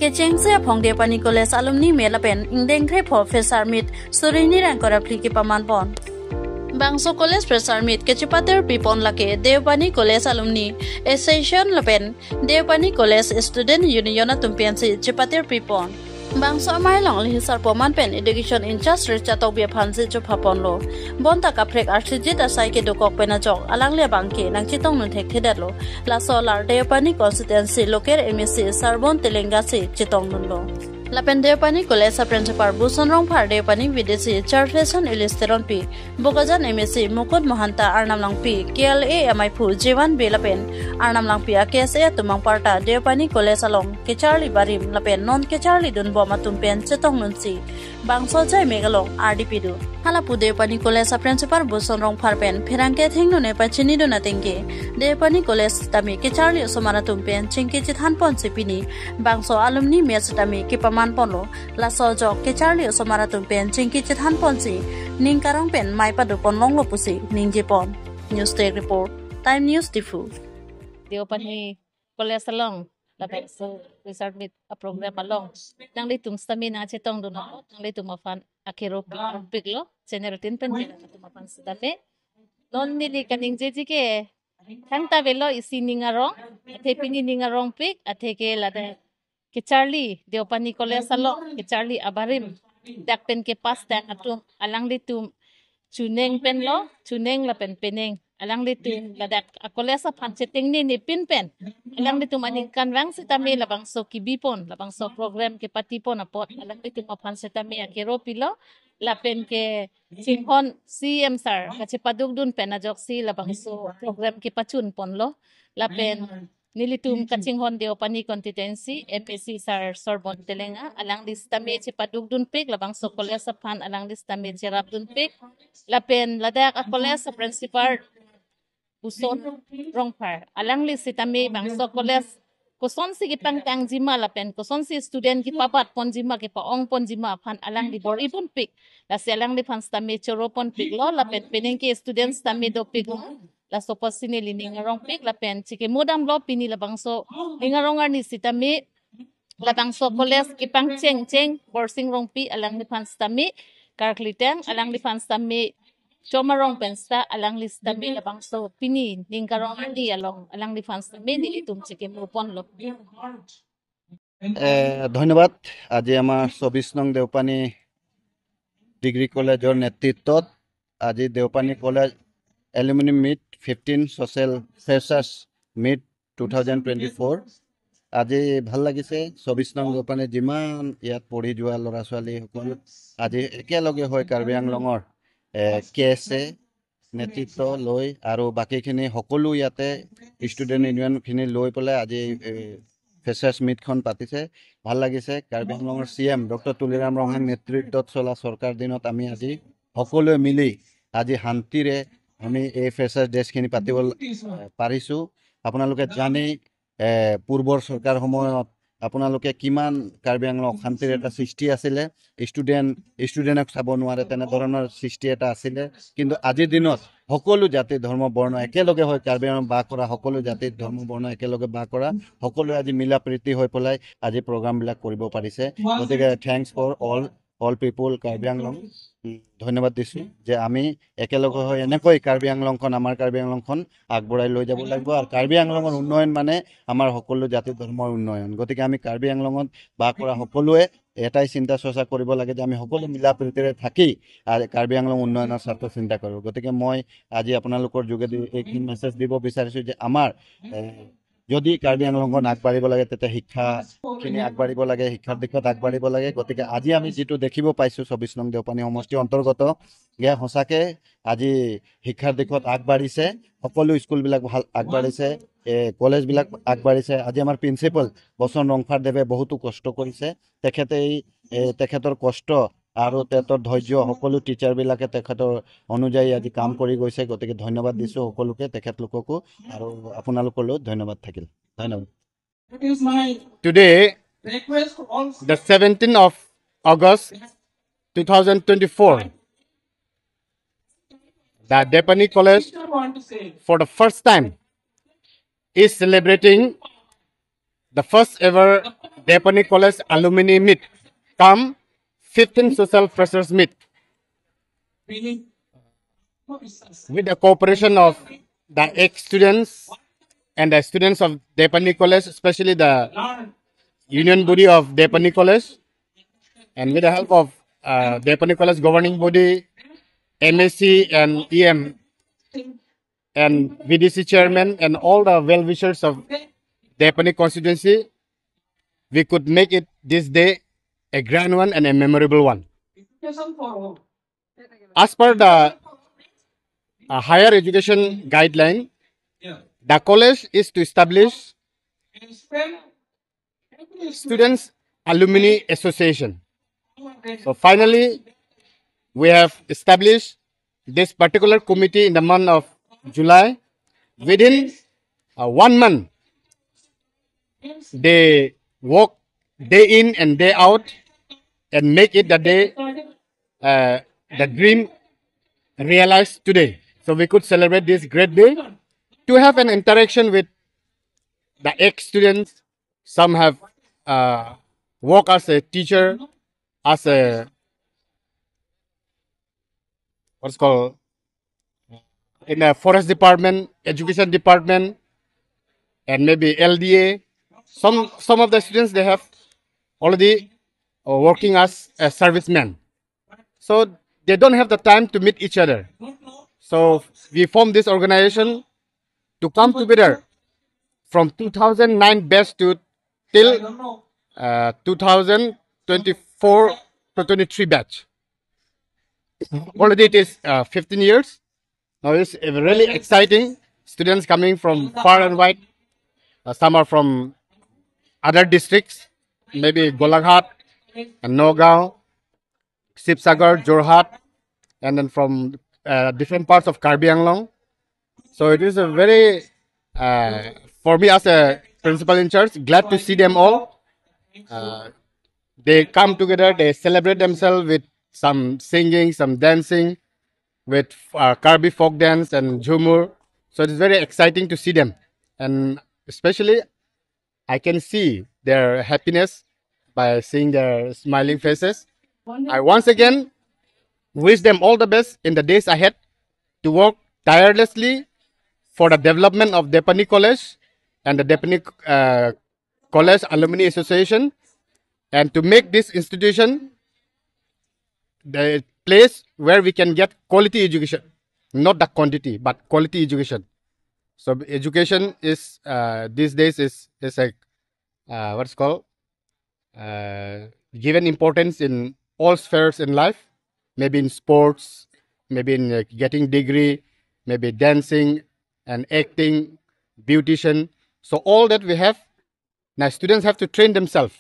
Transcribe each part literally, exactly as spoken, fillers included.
Kechengsi aphong Deopani College alumni me lapen ingdeng kre pho fresher meet suri hini ra ingkoi ra phli kepaman pon. Bangso college fresher meet kechepatir pipon lake Deopani College Alumni Association lapen Deopani College Student Union atum pensi chepatir pipon. Bangso amei along Lehesar Poman pen Education in-charge Richa Tokbi aphansi chopha ponlo. Bonta kaprek archijit asai kedokok pen ajok alangli abangke nangchetong dun thekthedetlo. Laso alar Deopani constituency local M A C Sarbon Telenga si chetong dunlo. Lapen Deopani College a-principal Bhuson Rongphar, Deopani V D C chairperson Elis Teronpi, Bokajan M A C Mukut Mohanta, Arnam Langpi, K L A amaiphu Jewan Bey lapen Arnam Langpi a-K S A atum anparta Deopani College along kecharli barim lapen non kecharli dunbom atum pen chetong dunsi bangso ajai mek along ardi pidun. Halapu Deopani College a-principal Bhuson Rongphar pen pherangke thengno ne pachini dun atengke, Deopani College tame kecharli osomar atum pen chingki chethan ponsi pini bangso alumni meet tame kepaman ponlo. Laso ajok kecharli osomar atum pen chingki chethan ponsi ning karong pen mei pado pon longlo pusi ningje pon. News Desk Report, Time News Diphu. Deopani College along labangso fresher meet a-program along nanglitum sitame nangchetong dun apot nanglitum aphan akero piklo channel tin pen nanglitum aphan sitame. Non neli kaningjeji ke thangta avelo isi ning arong, athe pini ning arongpik, athe ke ladak kecharli Deopani College along kecharli abarim dak pen kepass tang atum alanglitum chuneng penlo, chuneng lapen peneng alanglitum ladak a-college aphan chetengnene pin pen alanglitum aningkanvang sitame labangso kebi pon, labangso program kepati pon apot alanglitum aphan sitame akero pilo. Lapen kechinghon C M sir kachepaduk dun pen ajoksi labangso program kepachun ponlo. Lapen nelitum kachinghon Deopani constituency M A C sir Sarbon Telenga, alangli sitame chepaduk dunpik, labangso college aphan alangli sitame cherap dunpik. Lapen ladak a-college a-principal Bhuson Rongphar, alangli sitame bangso college kosonsi kepangtangji ma lapen kosonsi student kepabat ponji ma, kepa-ong ponji ma aphan alangli bor-i dunpik. Lasi alangliphan sitame choro ponpiklo, lapen peneng ke student sitame dopiklo. Laso apotsi neli ning arongpik lapen chekemo damlo pini labangso ning arong arni sitame labangso college kepangchengcheng Borsing Rongpi alangliphan sitame karkli tang, alangliphan sitame chom arong pen sita alangli sitame labangso pini ning karong arni along alangliphan sitame nelitum chekemo ponlo. এ, ধন্যবাদ। আজি আমাৰ চৌবিশ নং দেওপানী ডিগ্ৰী কলেজৰ নেতৃত্বত আজি Deopani college alumni meet fifteen social freshers meet two thousand twenty four. আজি ভাল লাগিছে। চৌবিশ নং দেওপানী যিমান ইয়াত পঢ়ি যোৱা ল'ৰা ছোৱালীসকল আজি একেলগে হৈ কাৰ্বি আংলঙৰ কে এছ এ নেতৃত্ব লৈ আৰু বাকীখিনি সকলো ইয়াতে ষ্টুডেণ্ট ইউনিয়নখিনি লৈ পেলাই আজি ফ্ৰেছাৰ্ছ মিটখন পাতিছে। ভাল লাগিছে। কাৰ্বি আংলঙৰ চি এম ডক্টৰ তুলিৰাম ৰংহাং নেতৃত্বত চলা চৰকাৰ দিনত আমি আজি সকলোৱে মিলি আজি শান্তিৰে আমি এই ফ্ৰেছাৰ্ছ ডে'খিনি পাতিব পাৰিছোঁ। আপোনালোকে জানেই, এ, পূৰ্বৰ চৰকাৰ সময়ত আপোনালোকে কিমান কাৰ্বি আংলং অশান্তিৰ এটা সৃষ্টি আছিলে, ষ্টুডেণ্ট ষ্টুডেণ্টক চাব নোৱাৰে, তেনেধৰণৰ সৃষ্টি এটা আছিলে। কিন্তু আজিৰ দিনত সকলো জাতি ধৰ্ম বৰ্ণ একেলগে হৈ কাৰ্বি আংলং বাস কৰা, সকলো জাতি ধৰ্ম বৰ্ণ একেলগে বাস কৰা, সকলোৱে আজি মিলা প্ৰীতি হৈ পেলাই আজি প্ৰগ্ৰামবিলাক কৰিব পাৰিছে। গতিকে thanks for all all people Karbi আংলং। উম, ধন্যবাদ দিছোঁ যে আমি একেলগে হৈ এনেকৈ কাৰ্বি আংলংখন, আমাৰ কাৰ্বি আংলংখন আগবঢ়াই লৈ যাব লাগিব। আৰু কাৰ্বি আংলঙৰ উন্নয়ন মানে আমাৰ সকলো জাতি ধৰ্মৰ উন্নয়ন। গতিকে আমি কাৰ্বি আংলঙত বাস কৰা সকলোৱে এটাই চিন্তা চৰ্চা কৰিব লাগে যে আমি সকলো মিলা প্ৰীতিৰে থাকি আৰু কাৰ্বি আংলং উন্নয়নৰ স্বাৰ্থ চিন্তা কৰোঁ। গতিকে মই আজি আপোনালোকৰ যোগেদি এইখিনি মেছেজ দিব বিচাৰিছোঁ যে আমাৰ এ, যদি কাৰ্বি আংলংখন আগবাঢ়িব লাগে, তেতিয়া শিক্ষাখিনি আগবাঢ়িব লাগে, শিক্ষাৰ দিশত আগবাঢ়িব লাগে। গতিকে আজি আমি যিটো দেখিব পাইছোঁ, চৌবিশ নং দেওপানী সমষ্টিৰ অন্তৰ্গত, যে সঁচাকে আজি শিক্ষাৰ দিশত আগবাঢ়িছে, সকলো স্কুলবিলাক ভাল আগবাঢ়িছে, এ, কলেজবিলাক আগবাঢ়িছে। আজি আমাৰ প্ৰিন্সিপাল বসন ৰংফাৰ দেৱে বহুতো কষ্ট কৰিছে। তেখেতে এই, এ, তেখেতৰ কষ্ট আৰু তেখেতৰ ধৈৰ্য সকলো টিচাৰবিলাকে তেখেতৰ অনুযায়ী আজি কাম কৰি গৈছে। গতিকে ধন্যবাদ দিছোঁ সকলোকে, তেখেতলোককো আৰু আপোনালোকলৈও ধন্যবাদ থাকিল। ধন্যবাদ। Today, the seventeenth of August two thousand twenty-four, the Deopani College for the first time is celebrating the first ever Deopani College Alumni Meet, cum fifteen Social Freshers Meet, with the cooperation of the ex-students and the students of Deopani College, especially the union body of Deopani College, and with the help of uh, Deopani College governing body, M A C and E M, and V D C chairman, and all the well-wishers of Deopani constituency, we could make it this day a grand one and a memorable one. As per the uh, higher education guideline, the college is to establish Students Alumni Association. So finally, we have established this particular committee in the month of July. Within uh, one month, they work day in and day out and make it the day, uh, the dream realized today. So we could celebrate this great day to have an interaction with the ex-students. Some have uh, worked as a teacher, as a, what's called, in a forest department, education department, and maybe L D A. Some some of the students, they have already uh, working as a serviceman, so they don't have the time to meet each other. So we formed this organization to come together from two thousand nine batch to till uh, two thousand twenty-four to twenty-three batch. Already it is uh, fifteen years. Now it's really exciting. Students coming from far and wide. Uh, some are from other districts, maybe Golaghat and Nagaon, Sibsagar, Jorhat, and then from uh, different parts of Karbi Anglong. So it is a very, uh, for me as a principal in charge, glad to see them all. Uh, they come together, they celebrate themselves with some singing, some dancing, with uh, Karbi folk dance and jhumur. So it is very exciting to see them. And especially, I can see their happiness by seeing their smiling faces. I once again wish them all the best in the days ahead to work tirelessly for the development of Deopani College and the Deopani uh, College Alumni Association, and to make this institution the place where we can get quality education, not the quantity, but quality education. So education is uh, these days is is a uh, what's called uh, given importance in all spheres in life, maybe in sports, maybe in uh, getting degree, maybe dancing and acting, beautician. So all that we have, now students have to train themselves.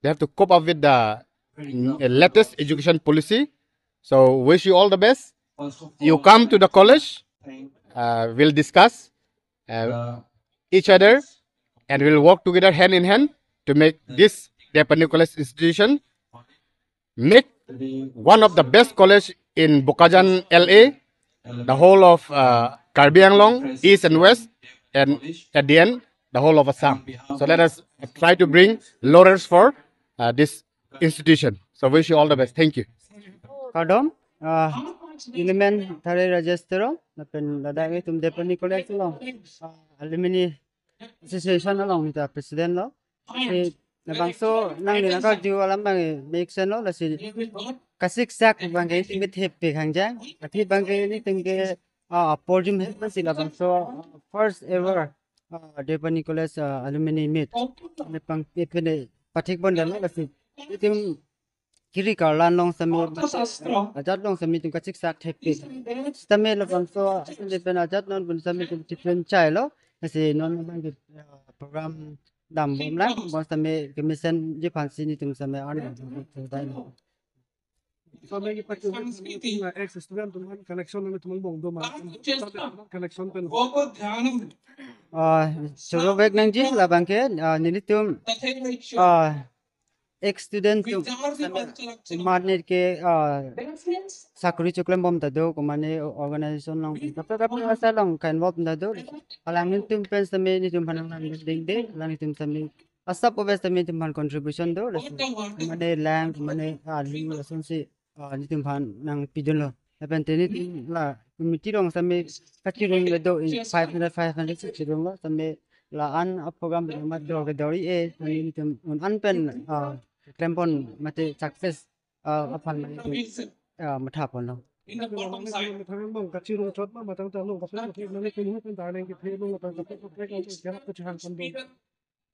They have to cope up with the mm, latest education policy. So wish you all the best. You come to the college, uh, we'll discuss uh, each other, and we'll work together hand in hand to make this Deopani College institution make one of the best college in Bokajan L A, the whole of uh, Karbi Anglong, East and West, and at the end, the whole of Assam. So let us try to bring laurels for uh, this institution. So wish you all the best. Thank you. Kardom, uh, nelimen Thare Rajesh Terang, lapen ladak itum Deopani College along, uh, Alumni Association along ita president lo. Si labangso nangli nangkarju alam abang make sense lo, lasi kasiksak abang ke itum methepik hangjang. Athe abang ke nelitum ke ah porjum he si labangso ah, first ever ah, Deopani College ah, alumni meet. Nepang ipene pathik pon dalo, lasi itum kiri karlan along sami, ajat along sami itum kasiksak thepik. Sitame labangso asin depen ajat non pun sami itum chipren chai lo. Lasi non abang ke ah, program dambom lang, bon sami kemesen jiphan si nelitum sami an. Sami ke pakai ex student atum connection nelitum bong do ma, connection pen. Ah, choro bek nangji labang ke ah, nelitum ah, ex student atum sami manit ke ah, sakuri choklembom ta do, komane organization along, kaprek kaprek asa along ka-involve ta do. Alanglitum pen sami nelitum phanang nang ding de, alanglitum sami asap obe sitame netum aphan contribution do, laso mane lang, mane alu, lasonsi, ah, netum aphan nangpidunlo. Lapen te netum la committee along sitame kachirung le do, in five hundred, five hundred si chirunglo, sitame la-an a-program pen mat do ke dori e, sitame netum un-an pen, ah, klempon mate success, ah, aphan mane, ah, mathaponlo. Kachirung chot ma matang ta lo, kaprek kaprek mane kunu pen darling ke phe lo, matang kaprek kaprek kaprek kaprek kaprek kaprek kaprek kaprek.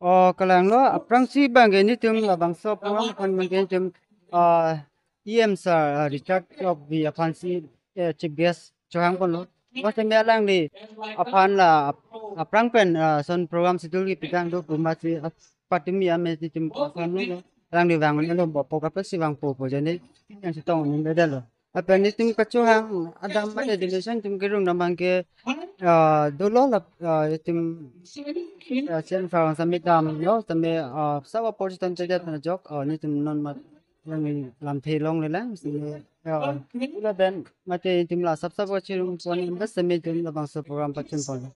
O, kalanglo, aphrangsi abangke netum labangso program aphan abangke netum, ah, E M sir, ah, Richard Tokbi aphansi, eh, chief guest chohangponlo. Mate me alangli aphan la ap-, aphrang pen, ah, lason program schedule kepitang do pu amatsi, ah, patumi ame netum aphan lo, alangli vanglo, bo po kaprek si vangpo pu jane yang chetong un-edetlo. Lapen netum kachohang adam mate delegation netum kerung abangke, ah, dolo la, ah, netum, ah, C M sir sitame damlo, sitame, ah, sap apor chiton chedet na jok, ah, netum non mat lang lamthe longlelang, sitame, ah, lapen mate netum la sap sap kachirungpon bas sitame netum labangso program pachunpon.